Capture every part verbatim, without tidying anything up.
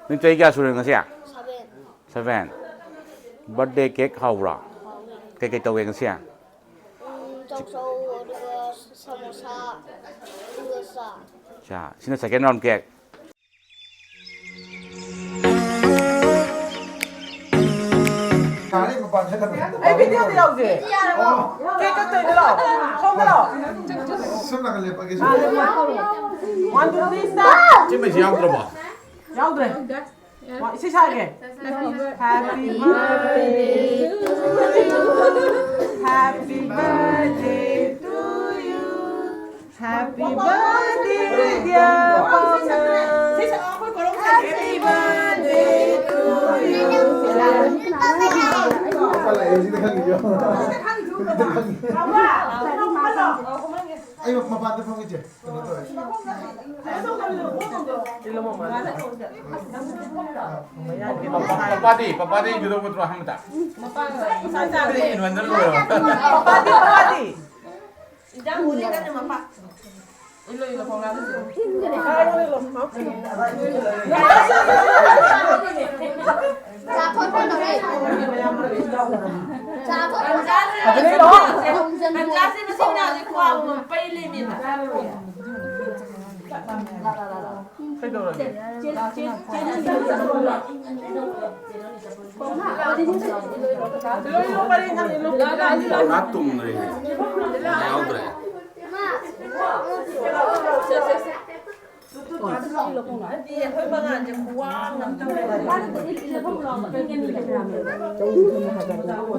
ꯅꯣꯏ ꯆꯍꯤ ꯀꯌꯥ ꯁꯨꯔꯦ ꯉꯁꯤ? ꯁꯚꯦꯟ꯫ ꯁꯚꯦꯟ꯫ ꯕꯥꯔꯠꯗꯦ ꯀꯦꯛ ꯍꯥꯎꯕ꯭ꯔꯣ? ꯍꯥꯎꯏ꯫ ꯀꯩꯀꯩ ꯇꯧꯒꯦ ꯉꯁꯤ? ꯎꯝ, ꯆꯧꯆꯧ, ꯑꯗꯨꯒ ꯁꯃꯣꯁꯥ, ꯑꯗꯨꯒ ꯆꯥ꯫ ꯆꯥ꯫ ꯁꯤꯅ ꯁꯦꯀꯦꯟ ꯔꯥꯎꯟ ꯀꯦꯛ꯫ ꯑꯩ ꯚꯤꯗꯤꯑꯣꯗ ꯌꯥꯎꯁꯦ꯫ ꯀꯦꯛ ꯀꯛꯇꯣꯏꯅꯦ, ꯂꯥꯛꯑꯣ꯫ ꯁꯣꯝꯗ ꯂꯥꯛꯑꯣ꯫ ꯁꯣꯝ ꯅꯥꯀꯟ ꯂꯦꯞꯄꯒꯦ, ꯁꯣꯝ꯫ One, two, three, start꯫ ꯆꯦ ꯃꯩꯁꯤ ꯌꯥꯎꯗ꯭ꯔꯕꯣ? ꯌꯥꯎꯗ꯭ꯔꯦ꯫ ꯋꯥ, ꯏꯁꯩ ꯁꯛꯑꯒꯦ꯫ Happy birthday to you. Happy birthday to you. Happy birthday, dear ꯄꯥꯎꯅꯝ꯫ Happy birthday to you. ꯑꯩ ꯃꯄꯥꯟꯗ ꯐꯝꯒꯦ, ꯆꯦ꯫ ꯀꯩꯅꯣ ꯇꯧꯋꯦ꯫ ꯄꯄꯥꯗꯤ, ꯄꯄꯥꯗꯤ ꯀꯩꯗꯧꯒꯗ꯭ꯔꯣ ꯑꯍꯥꯟꯕꯗ? ꯄꯄꯥꯗꯤ, ꯄꯄꯥꯗꯤ꯫ ꯏꯟꯖꯥꯡ ꯃꯨꯜꯂꯤ ꯀꯟꯅ ꯃꯄꯥ꯫ ꯏꯜꯂꯣ, ꯏꯜꯂꯣ, ꯐꯥꯎꯅꯥꯗꯨꯁꯨ꯫ ꯇꯟꯖꯥꯁꯦ ꯃꯁꯤ ꯃꯌꯥꯝꯁꯦ ꯈ꯭ꯋꯥꯡ ꯄꯩ ꯂꯩꯃꯤꯅ꯫ ꯀꯩꯗꯧꯔꯒꯦ? ꯄꯨꯔꯥ ꯇꯨꯝꯈ꯭ꯔꯦ꯫ ꯌꯥꯎꯗ꯭ꯔꯦ꯫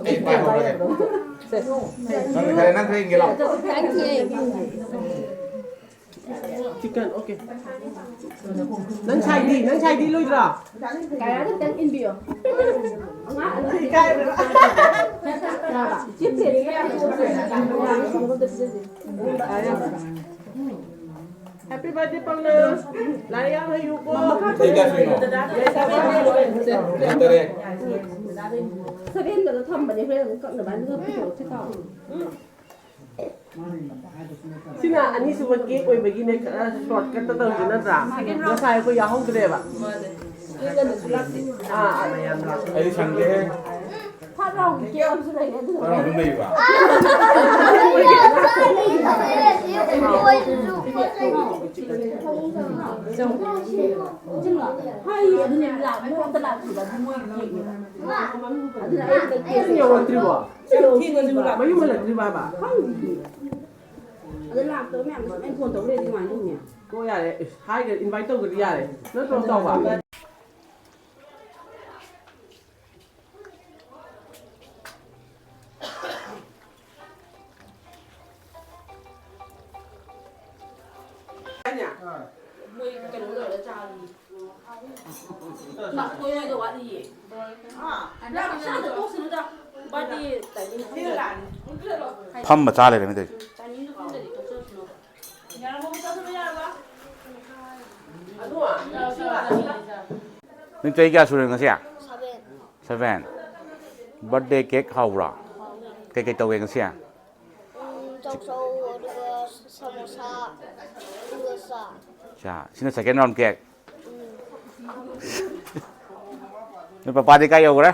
ꯑꯩ ꯄꯥꯏꯍꯧꯔꯒꯦ꯫ ꯅꯪ ꯈꯔ, ꯅꯪ ꯈꯔ ꯏꯟꯒꯦ ꯂꯥꯎ꯫ Chicken, okay. ꯅꯪ ꯁꯥꯏꯗꯤ? ꯅꯪ ꯁꯥꯏꯗꯤ ꯂꯣꯏꯗ꯭ꯔꯣ? ꯀꯥꯌꯥꯗ ꯈꯤꯇꯪ ꯏꯟꯕꯤꯌꯣ꯫ ꯑꯉꯥꯡ ꯑꯅꯤ ꯏꯀꯥꯏꯕ꯭ꯔꯥ? ꯌꯥꯕ꯫ ꯆꯤꯞ ꯄꯦꯛ ꯀꯌꯥ ꯂꯩꯔꯒꯦ? Happy birthday, ꯄꯥꯎꯅꯝ꯫ ꯂꯥꯏꯔꯤꯛ ꯌꯥꯝ ꯍꯩꯌꯨꯀꯣ꯫ ꯆꯍꯤ ꯀꯌꯥ ꯁꯨꯏꯅꯣ? ꯇꯔꯦꯠ꯫ ꯁꯚꯦꯟꯗꯅ ꯊꯝꯕꯅꯦ, ꯍꯣꯔꯦꯟ ꯑꯃꯨꯛ ꯀꯛꯅꯕ ꯑꯗꯨꯒ ꯄꯨꯊꯣꯔꯛꯁꯤ ꯇꯥꯎ꯫ ꯁꯤꯅ ꯑꯅꯤꯁꯨꯕ ꯀꯦꯛ ꯑꯣꯏꯕꯒꯤꯅꯦ, ꯈꯔ ꯁꯣꯔꯠꯀꯠꯇ ꯇꯧꯔꯤꯁꯦ ꯅꯠꯇ꯭ꯔꯥ? ꯉꯁꯥꯏ ꯑꯩꯈꯣꯏ ꯌꯥꯎꯍꯧꯗ꯭ꯔꯦꯕ꯫ ꯑꯩꯗꯤ ꯁꯪꯗꯦꯍꯦ꯫ ꯍꯔꯥꯎꯒꯤ ꯀꯦꯞ ꯑꯃꯁꯨ ꯂꯩꯔꯦ ꯑꯗꯨꯅ꯫ ꯍꯔꯥꯎ ꯑꯗꯨꯝ ꯂꯩꯕ꯫ ꯍꯥꯏ, ꯑꯗꯨꯅꯦ ꯂꯥꯛ-, ꯅꯣꯡꯃꯇ ꯂꯥꯛꯇ꯭ꯔꯤꯕ ꯑꯗꯨ ꯃꯣꯏꯒꯤ ꯀꯦꯞꯅꯦꯕ꯫ ꯑꯗꯨꯅ ꯑꯩ ꯍꯟꯗꯛ ꯀꯦꯞꯁꯦ ꯌꯧꯔꯛꯇ꯭ꯔꯤꯕꯣ? ꯃꯌꯨꯝ ꯍꯜꯂꯛꯇ꯭ꯔꯤꯕ ꯍꯥꯏꯕ? ꯈꯪꯗꯤꯌꯦ꯫ ꯑꯗ ꯂꯥꯛꯇꯕ ꯃꯌꯥꯝꯗꯣ ꯁꯨꯃꯥꯏꯅ ꯐꯣꯟ ꯇꯧ ꯂꯩꯔꯗꯤ ꯀꯃꯥꯏꯅ ꯇꯧꯅꯤ? ꯑꯣ, ꯌꯥꯔꯦ꯫ ꯏꯁ, ꯍꯥꯏꯒ꯭ꯔꯦ, invite ꯇꯧꯗ꯭ꯔꯗꯤ ꯌꯥꯔꯦ꯫ ꯅꯠꯇ꯭ꯔꯣ, ꯆꯥꯎꯕ? ꯃꯣꯏ ꯀꯩꯅꯣ ꯂꯣꯏꯔ ꯆꯥꯔꯤ꯫ ꯂꯥꯛꯇꯣꯏꯗꯣ ꯋꯥꯠꯂꯤꯌꯦ꯫ ꯂꯥꯛ-, ꯆꯥꯗ ꯇꯣꯛꯁꯅꯨꯗ꯫ ꯕꯥꯔꯗꯦ ꯇꯥꯏꯃꯤꯡ ꯈꯪꯗ꯭ꯔꯗꯤ꯫ ꯐꯝꯕ ꯆꯥ ꯂꯩꯔꯝꯃꯤ ꯇꯧꯔꯤꯁꯦ꯫ ꯇꯥꯏꯃꯤꯡꯗꯣ ꯈꯪꯗ꯭ꯔꯗꯤ ꯇꯣꯛꯆꯔꯁꯅꯨ꯫ ꯅꯪ ꯆꯍꯤ ꯀꯌꯥ ꯁꯨꯔꯦ ꯉꯁꯤ? ꯁꯚꯦꯟ꯫ ꯁꯚꯦꯟ꯫ ꯕꯥꯔꯗꯦ ꯀꯦꯛ ꯍꯥꯎꯕ꯭ꯔꯣ? ꯍꯥꯎꯋꯦ꯫ ꯀꯩꯀꯩ ꯇꯧꯋꯦ ꯉꯁꯤ? ꯎꯝ, ꯆꯧꯆꯧ, ꯑꯗꯨꯒ ꯁꯃꯣꯁꯥ, ꯑꯗꯨꯒ ꯆꯥ꯫ ꯆꯥ꯫ ꯁꯤꯅ second round cake? ꯎꯝ꯫ ꯅꯣꯏ ꯄꯄꯥꯗꯤ ꯀꯥꯏ ꯌꯧꯈ꯭ꯔꯦ?